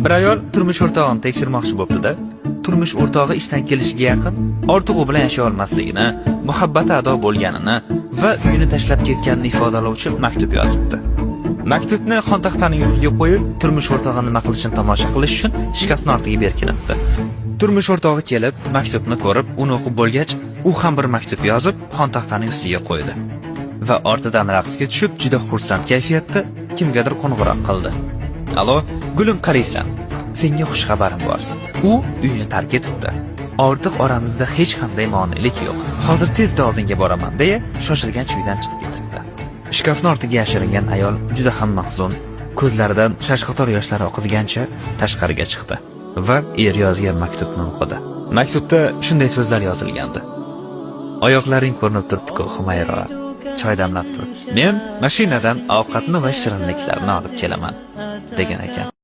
Bir ayol turmush o'rtog'ini tekshirmoqchi bo'pti-da. Turmush o'rtog'i ishdan kelishiga yaqin ortiq u bilan yashay olmasligini, muhabbati ado bo'lganini va uyini tashlab ketganini ifodalovchi maktub yozibdi. Maktubni xontaxtaning ustiga qo'yib, turmush o'rtog'i nima qilishini tomosha qilish uchun shkafni ortiga berkinibdi. Turmush o'rtog'i kelib, maktubni ko'rib, uni o'qib bo'lgach, u ham bir maktub yozib, xontaxtaning ustiga qo'ydi. Va ortidan raqsga tushib, juda xursand kayfiyatda kimgadir qo'ng'iroq qildi. "Alo, gulim, qaraysan. Senga xush xabarim bor. U uyini tark etibdi. Ortiq oramizda hech qanday monelik yo'q. Hozir tezda oldinga boraman", deya shoshilgancha uydan chiqib ketibdi. Shkafni ortiga yashiringan ayol juda ham mahzun, ko'zlaridan shashqator yoshlar oqizgancha tashqariga chiqdi va er yozgan maktubni o'qidi. Maktubda shunday so'zlar yozilgandi: "Oyoqlaring ko'rinib turibdi-ku, Humayro. Choy damlab tur. Men mashinadan ovqatni va shirinliklarni olib kelaman", degan ekan.